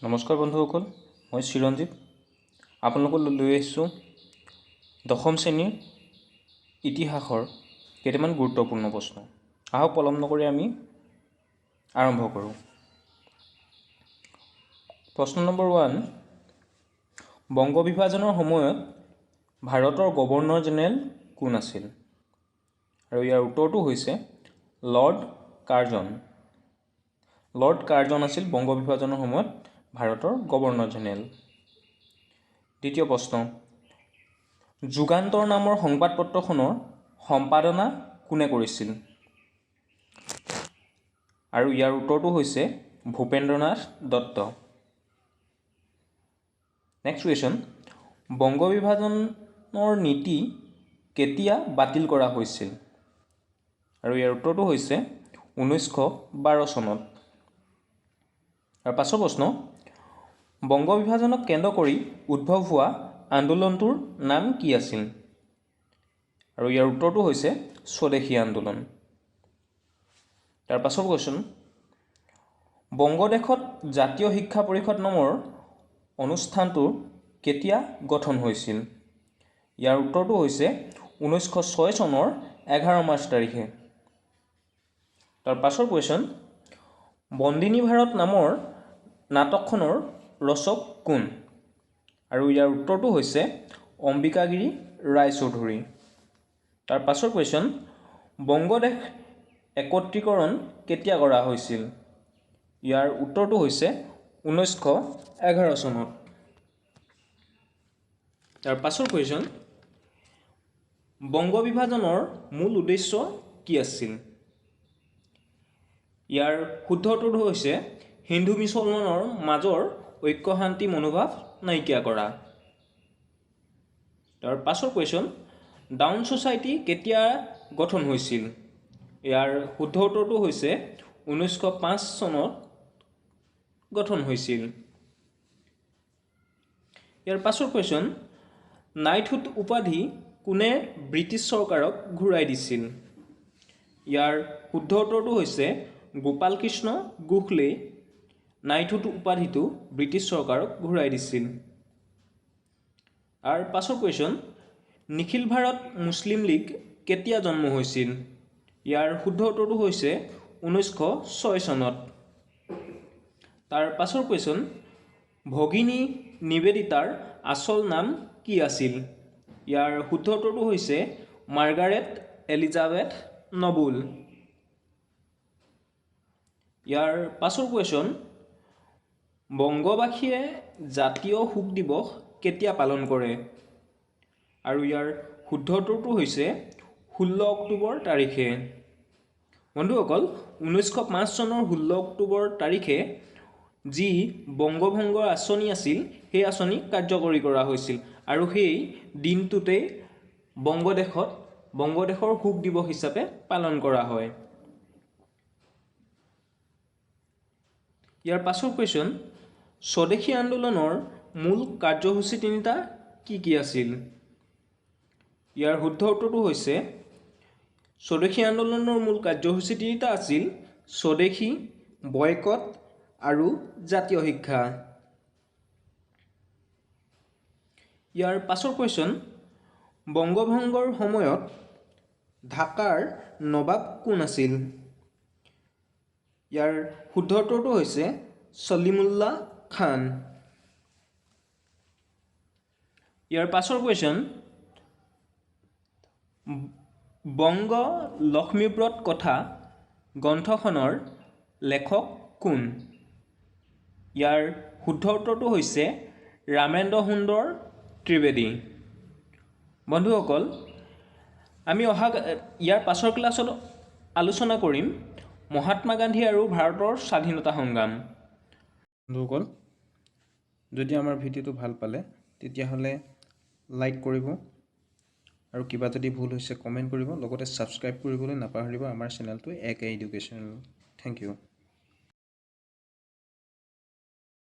নমস্কাৰ বন্ধুসকল, মই চিৰঞ্জীৱ আপোনালোকক লৈ আহিছোঁ দশম শ্ৰেণীৰ ইতিহাসৰ কেইটামান গুৰুত্বপূৰ্ণ প্ৰশ্ন। আহক পলম নকৰি আমি আৰম্ভ কৰোঁ। প্ৰশ্ন নম্বৰ 1, বংগ বিভাজনৰ সময়ত ভাৰতৰ গভৰ্ণৰ জেনেৰেল কোন আছিল? আৰু ইয়াৰ উত্তৰটো হৈছে লৰ্ড কাৰ্জন। লৰ্ড কাৰ্জন আছিল বংগ বিভাজনৰ সময়ত ভাৰতৰ গভৰ্ণৰ জেনেৰেল। দ্বিতীয় প্ৰশ্ন, যুগান্তৰ নামৰ সংবাদপত্ৰখনৰ সম্পাদনা কোনে কৰিছিল? আৰু ইয়াৰ উত্তৰটো হৈছে ভূপেন্দ্ৰনাথ দত্ত। নেক্সট কুৱেশ্যন, বংগ বিভাজনৰ নীতি কেতিয়া বাতিল কৰা হৈছিল? আৰু ইয়াৰ উত্তৰটো হৈছে 1912 চনত। আৰু পাছৰ প্ৰশ্ন, বংগ বিভাজনক কেন্দ্ৰ কৰি উদ্ভৱ হোৱা আন্দোলনটোৰ নাম কি আছিল? আৰু ইয়াৰ উত্তৰটো হৈছে স্বদেশী আন্দোলন। তাৰ পাছৰ কুৱেশ্যন, বংগদেশত জাতীয় শিক্ষা পৰিষদ নামৰ অনুষ্ঠানটো কেতিয়া গঠন হৈছিল? ইয়াৰ উত্তৰটো হৈছে 1906 চনৰ 11 মাৰ্চ তাৰিখে। তাৰ পাছৰ কুৱেশ্যন, বন্দিনী ভাৰত নামৰ নাটকখনৰ ৰচক কোন? আৰু ইয়াৰ উত্তৰটো হৈছে অম্বিকাগিৰি ৰায়চৌধুৰী। তাৰ পাছৰ কুৱেশ্যন, বংগদেশ একত্ৰীকৰণ কেতিয়া কৰা হৈছিল? ইয়াৰ উত্তৰটো হৈছে 1911 চনত। তাৰ পাছৰ কুৱেশ্যন, বংগ বিভাজনৰ মূল উদ্দেশ্য কি আছিল? ইয়াৰ শুদ্ধ উত্তৰটো হৈছে হিন্দু মুছলমানৰ মাজৰ ঐক্য শান্তি মনোভাৱ নাইকিয়া কৰা। তাৰ পাছৰ কুৱেশ্যন, ডাউন ছ'চাইটি কেতিয়া গঠন হৈছিল? ইয়াৰ শুদ্ধ উত্তৰটো হৈছে 1905 চনত গঠন হৈছিল। ইয়াৰ পাছৰ কুৱেশ্যন, নাইটহুড উপাধি কোনে ব্ৰিটিছ চৰকাৰক ঘূৰাই দিছিল? ইয়াৰ শুদ্ধ উত্তৰটো হৈছে গোপালকৃষ্ণ গোখলে নাইটহুড উপাধিটো ব্ৰিটিছ চৰকাৰক ঘূৰাই দিছিল। আৰু পাছৰ কুৱেশ্যন, নিখিল ভাৰত মুছলিম লীগ কেতিয়া জন্ম হৈছিল? ইয়াৰ শুদ্ধ উত্তৰটো হৈছে 1906 চনত। তাৰ পাছৰ কুৱেশ্যন, ভগিনী নিবেদিতাৰ আচল নাম কি আছিল? ইয়াৰ শুদ্ধ উত্তৰটো হৈছে মাৰ্গাৰেট এলিজাবেথ নবুল। ইয়াৰ পাছৰ কুৱেশ্যন, বংগবাসীয়ে জাতীয় শোক দিৱস কেতিয়া পালন কৰে? আৰু ইয়াৰ শুদ্ধ উত্তৰটো হৈছে 16 অক্টোবৰ তাৰিখে। বন্ধুসকল, 1905 চনৰ 16 অক্টোবৰ তাৰিখে যি বংগভংগ আঁচনি আছিল, সেই আঁচনি কাৰ্যকৰী কৰা হৈছিল আৰু সেই দিনটোতেই বংগদেশৰ শোক দিৱস হিচাপে পালন কৰা হয়। ইয়াৰ পাছৰ কুৱেশ্যন, স্বদেশী আন্দোলনৰ মূল কাৰ্যসূচী তিনিটা কি কি আছিল? ইয়াৰ শুদ্ধ উত্তৰটো হৈছে স্বদেশী আন্দোলনৰ মূল কাৰ্যসূচী তিনিটা আছিল স্বদেশী, বয়কট আৰু জাতীয় শিক্ষা। ইয়াৰ পাছৰ কুৱেশ্যন, বংগভংগৰ সময়ত ঢাকাৰ নবাব কোন আছিল? ইয়াৰ শুদ্ধ উত্তৰটো হৈছে চলিমুল্লা খান। ইয়াৰ পাছৰ কুৱেশ্যন, বংগ লক্ষ্মীব্ৰত কথা গ্ৰন্থখনৰ লেখক কোন? ইয়াৰ শুদ্ধ উত্তৰটো হৈছে ৰামেন্দ্ৰ সুন্দৰ ত্ৰিবেদী। বন্ধুসকল, আমি অহা ইয়াৰ পাছৰ ক্লাছত আলোচনা কৰিম মহাত্মা গান্ধী আৰু ভাৰতৰ স্বাধীনতা সংগ্ৰাম। বন্ধুসকল, যদি আমাৰ ভিডিঅ'টো ভাল পালে তেতিয়াহ'লে লাইক কৰিব আৰু কিবা যদি ভুল হৈছে কমেণ্ট কৰিব, লগতে ছাবস্ক্ৰাইব কৰিবলৈ নাপাহৰিব আমাৰ চেনেলটো এ কে এডুকেশ্যনেল। Thank you.